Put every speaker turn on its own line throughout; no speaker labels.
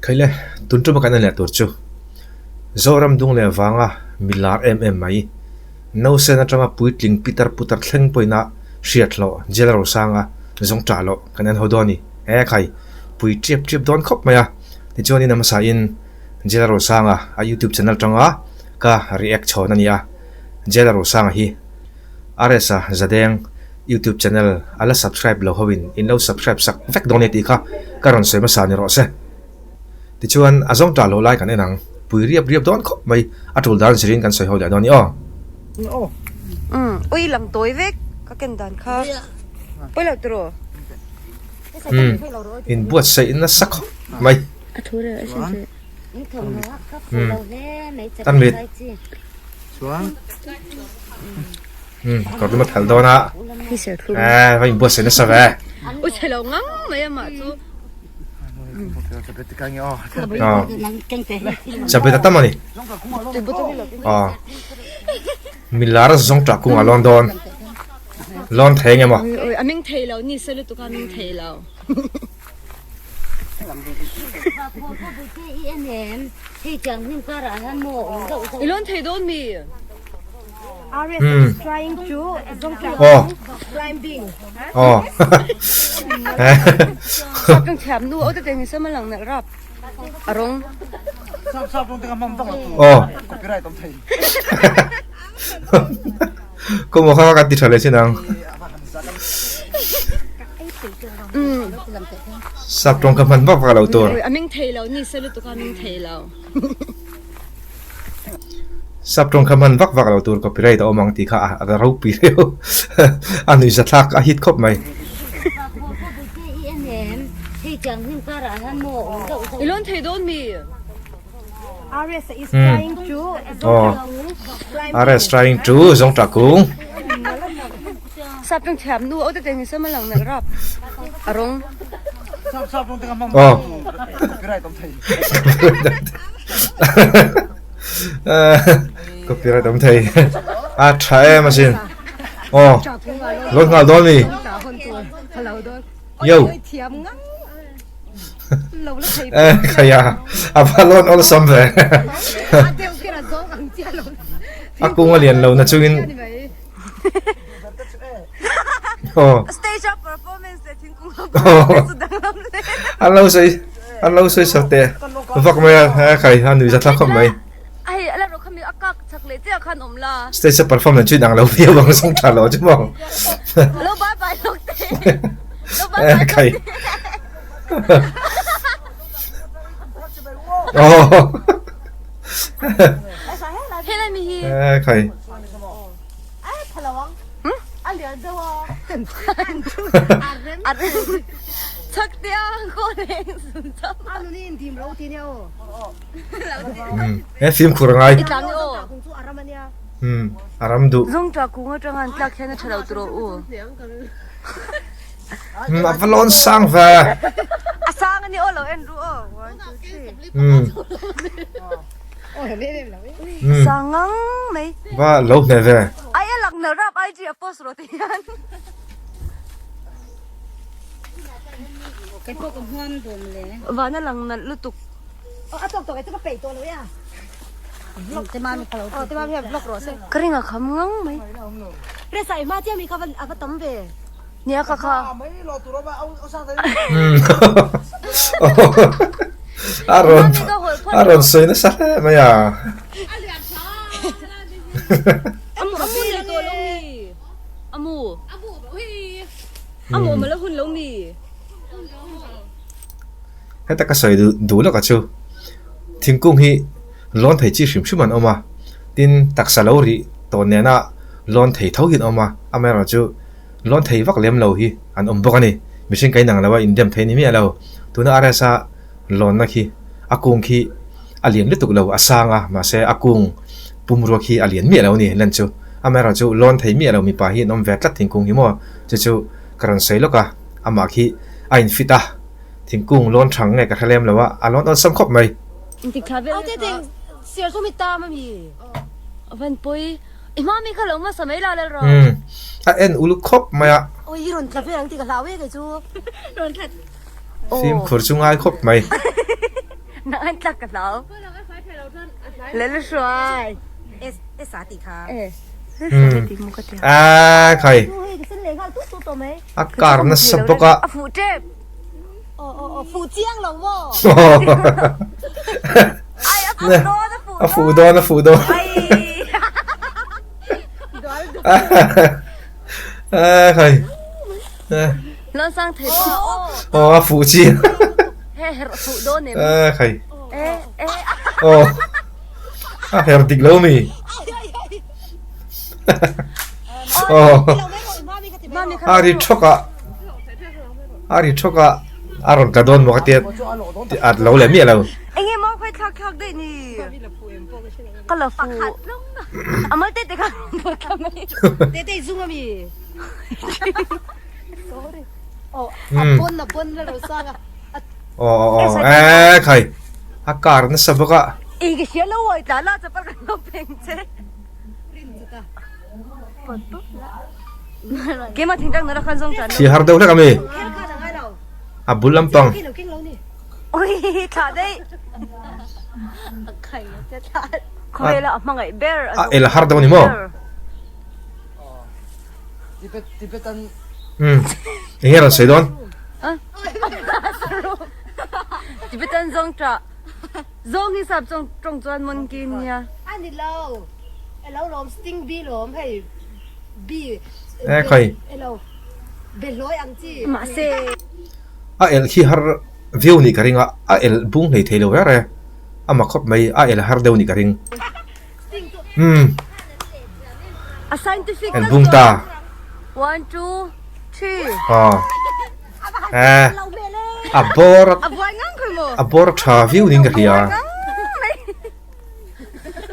Khaile, tun tuma kan en leh tur chu Zoram dung leh vanga mi lar em em mai, Nausen atanga puitling pitar putar thleng pawhin a hriat hlawh Jail Rosanga zawng ṭah loh kan en ho dawn a ni. E khai, pui ṭiap ṭiap dawn khawp mai a, tichuanin a hmasain Jail Rosanga a YouTube channel atanga ka react chhawn a ni a, Jail Rosanga hi RS-a Zadeng YouTube channel a la subscribe lo hoin in lo subscribe sak vek dawn e tih kha ka rawn sawi hmasa ni rawh se. Tichuan a zawng ṭah loh lai kan en ang, pui riap riap dawn khawp mai, a ṭul dan zirin kan sawi ho leh dawn ni aw.
Umm, ui lang tawi vek ka ken dan kha pawi lo tiraw?
Umm, inbuatsaih nasa khawp mai. Umm, a mit. Umm, kawr lum a phelh dawn a, eh va inbuatsaih nasa ve.
Ui chhe lo ngang mai amah chu.
Chabe ta tam a ni. Milar zawng tah kung a lawn dawn. Lawn thei eng emaw.
A ming thei lo ni se lutuk a ming thei lo. I lawn thei dawn mi?
Hmm. Oh. Oh. Oh. Ko mo kha kan ti tha le chin ang. Sap tong ka man bak bak lo tur.
Aming thei lo ni se lutuk aming thei lo.
Sap tawng kha hman vak vak lo tur copyright a awm ang tih kha a ropui reuh a nuihzathlak a hit khawp mai. Aw RS trying to zawng tah kung. Aw. Copyright awm thei a tha em asin aw lo nghal dawn mi yo e khaya a va lawn awlsam ve a kung a lian lo na chungin aw an lo sawi an lo sawi sak teh vak mai a he khai a nuih zathlak khawp mai stage a perform dan chu inang lo viau ang sawng tha lo chu maw e khai aw e khai He fimkhur a ngai. A ram duh. A va lawn sang ve. Va lo hne ve. A rawn a rawn sawi nasa hle mai a. Heta ka sawi duh lawk a chu thingkung hi lawn thei chi hrim hrim an awm a tin taksa lo rih tawh nena lawn thei tho hi an awm a amaherawhchu Lawn thei vak lem lo hi an awm bawk a ni. Mihring ka inang lo a, indem thei ni miah lo. Tuna RS-a lawnna khi a kung khi a lian lutuk lo, a sang a, mahse a kung pumrua khi a lian miah lo a ni len chu. Amaherawhchu lawn thei miah lo mipa hi an awm ve tlat thingkung hi maw? Chu chu ka rawn sawi lawk a, amah khi a infit a, thingkung lawn thang nge ka hre lem lo a, a lawn awlsam khawp mai. Umm a en uluk khawp mai a. Fimkhur chu ngai khawp mai.
Nang an tlak ka hlau. Lel hruai.
A khai. A kar nasa bawk a.
A fuh tep.
A fuh dawn a fuh dawn. A khai.
Lawnsang thei
Aw a fuh chiang.
He her fuh dawn em.
A khai. Aw. A her dik lo mi. Aw. A ri thawk a. A ri thawk a. A rawn tla dawn maw ka tia at lo leh miah lo.
Enge maw khawi thlak thlak daih ni. Ka la fu. Amal te te kha
Tete zung ami. Sorry. Oh,
Hmm.
a bon a bon la lo sang a.
Aw aw aw eh khai. A kar nasa bawk a.
I ka hria lo awi tla la chapal kan lo peng che. Keimah thingtlang nula khan zawng tan lo.
Thli har deuh hlek ami. A bul lampang.
Ui thlah daih. Khawvela a hmangaih ber.
A el har deuh a ni maw? Umm eng nge rawn sawi dawn?
Tibetan zawng tah. Zawng hi sap tawng chuan monkey nia.
A ni lo. Elo lawm sting bee lawm hei bee
Eh khai.
Elo be hlawi ang chi.
Mahse.
A elh khi har viau nih ka ring a, a elh bung hlei thei lo reng reng. A mak khawp mai, a elh har deuh nih ka ring. Umm.
A scientific
Elh bung ta.
One, two, three.
Aw. Eh. A bawr
A buai ngang khawi maw?
a bawr tha viau niin ka hria.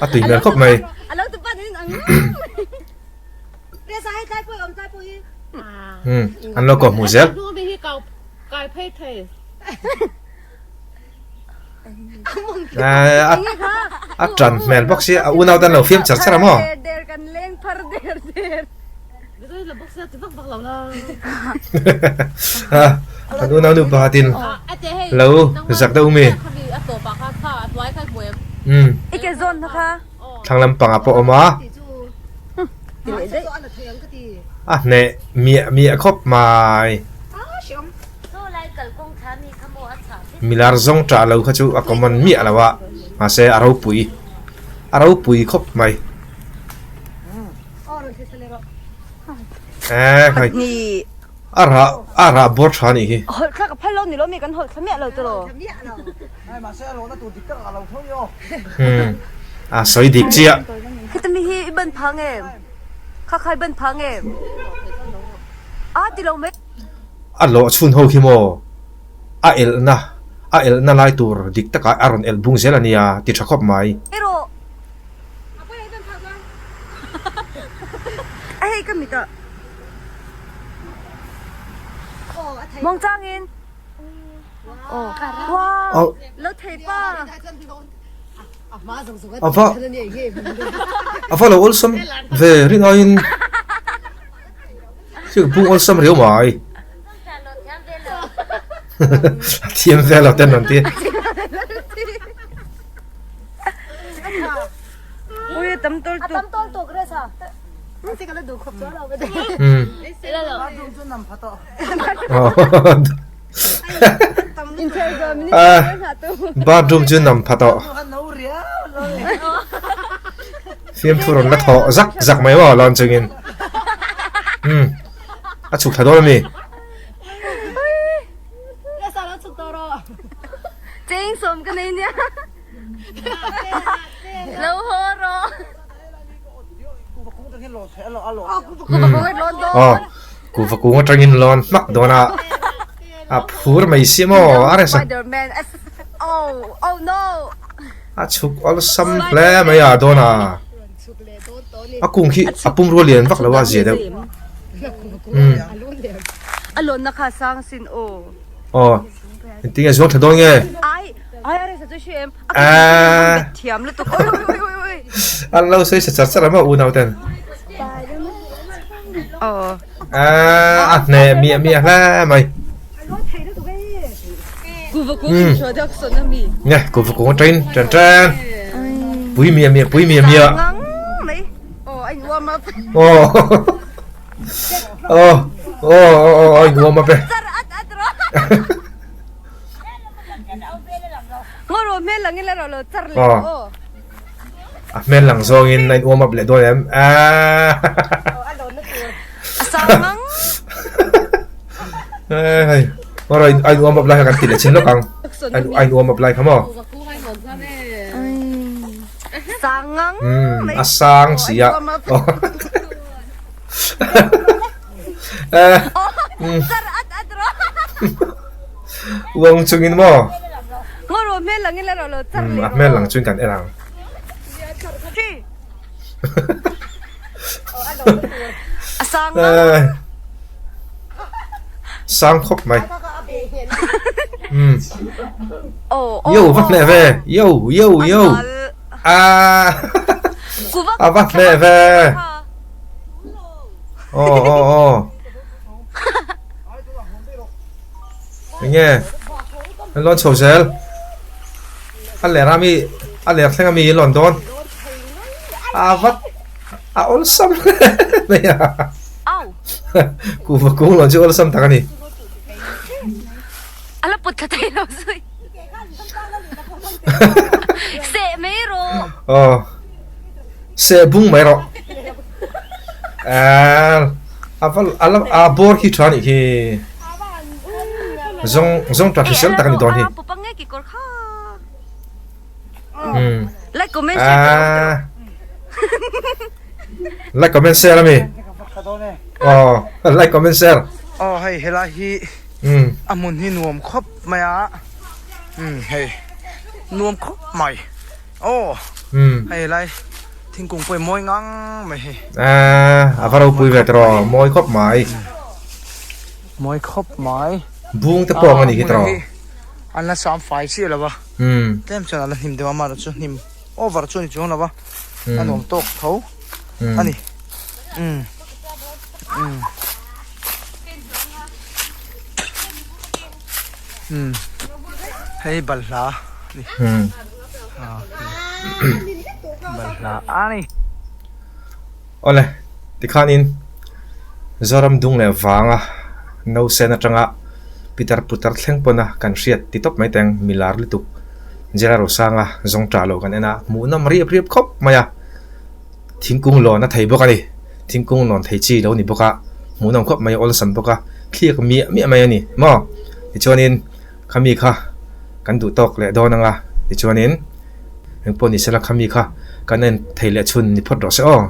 A tui hmel khawp mai.
A lo tu pan in ang.
Umm an lo kawh hmuh zel. A tan hmel bawk sia a unau te an lo fiam char char a maw. An unau nu pakhatin lo zak deuh mi. Umm thlang lampangah pawh a awm a. A hneh miah miah khawp mai. Milar zawng tah lo kha chu a common miah lo a mahse a ropui a ropui khawp mai. Eh khai a rah a rah bawr tha anih hi.
Hawlh thla ka phal lo ni lo mi kan hawlh thla miah lo tiraw.
Hmm a sawi dik chiah.
Heta mi hi i ban phang em? Kha kha i ban phang em? A ti lo mai.
A lawh chhun ho khi maw a elhna a elhna lai tur dik takah a rawn elh bung zel a nia ti tha khawp mai.
Erawh A hei ka mit ah mawng chang in wow lo thei pa.
Ava ava lo awlsam ve rin aiin thil bung awlsam riau mai a thiam vel lo ten rawn ti.
Ui a tam tawlh tuk.
A tam tawlh tuk resa. Ti ka la duh khawp chuan lo ve.
Hmm. Bathroom chu nam pha tawh. Fiamthu rawn la thawh zak zak mai maw lawn chungin. Hmm. A chhuk thla dawn a mi.
Cheng sawm ka nei nia. Lo haw rawh.
Aw, kuhva kung atangin lawn hmak dawn a, a phur mai si maw a resa. A chhuk awlsam hle mai a dawn a, a kung khi a pumrua lian vak lo a zia deuh.
A lawnna kha sang sin aw.
Aw. Engtin nge zuang tha dawn nge?
Ai, ai a resa chu hre em? A ka thiam lutuk. Oi oi oi oi oi.
An lo sawi sa char char a maw unau ten.
Aw.
A a hne miah miah hle mai.
Kuva kung introduction a mi.
Nge kuva kung atangin ṭan ṭan. Pui mia mia pui mia mia.
Ngang mai. Oh, a in warm up.
Oh. Oh, oh, oh, oh, a in warm up e.
Char at at rawh. Ngaw rawh hmel langin la rawh lo char leh rawh aw.
A hmel lang zawngin a in warm up leh dawn em?
A sang ngang.
Hei, ngaw rawh a in warm up lai kha kan ti leh chin lawk ang. A in warm up lai kha maw?
Sang ngang.
A sang si a.
Char at at rawh.
Uang chungin maw?
Ngaw rawh hmel langin la rawh lo char leh
A hmel lang chuin kan en ang.
A sang ngang.
Sang khawp mai. Yo va hneh ve. Yo yo yo. A a va hneh ve. Aw aw aw. Enge an lawn chho zel a ler a mi a ler thleng a mi lawn dawn a vat a awlsam hle mai a kuhva kung lawn chu awlsam tak a ni.
A la put thla thei lo zui seh mai rawh.
Aw seh bung mai rawh a va a la a bawr khi tha anih khi zawng zawng tla hrisel tak a ni dawn hi umm aaa like comment share a mi aw like comment share
aw hei helai hi
umm
a hmun hi nuam khawp mai a umm hei nuam khawp mai. Aw hei lai thingkung pawh hi mawi ngang mai hei.
A va ropui ve tawh mawi khawp mai.
Mawi khawp mai.
Bung te pawh ang a nih hi tawh.
An la sam fai chiah lo va. Tlem chuan an la hnim deuh a amaherawh chu hnim over chu a ni chuang lo va. A nuam tawk tho a ni. Hei balhla a ni. Balhla a ni.
Awle, tikhanin Zoram dung leh vanga nausen atanga pitar putar thleng pawna kan hriat ti tawp mai teng milar lutuk Jela Rosanga zawng tah loh kan en a, hmuhnawm riap riap khawp mai a. Thingkung lawn a thei bawk a ni. Thingkung lawn thei chi lo ni bawk a, hmuhnawm khawp mai a awlsam bawk a, thliak miah miah mai a ni maw? Tichuanin khami kha kan duh tawk leh dawn ang a, tichuanin engpawh ni sela khami kha kan en thei leh chhun ni phawt rawh se aw.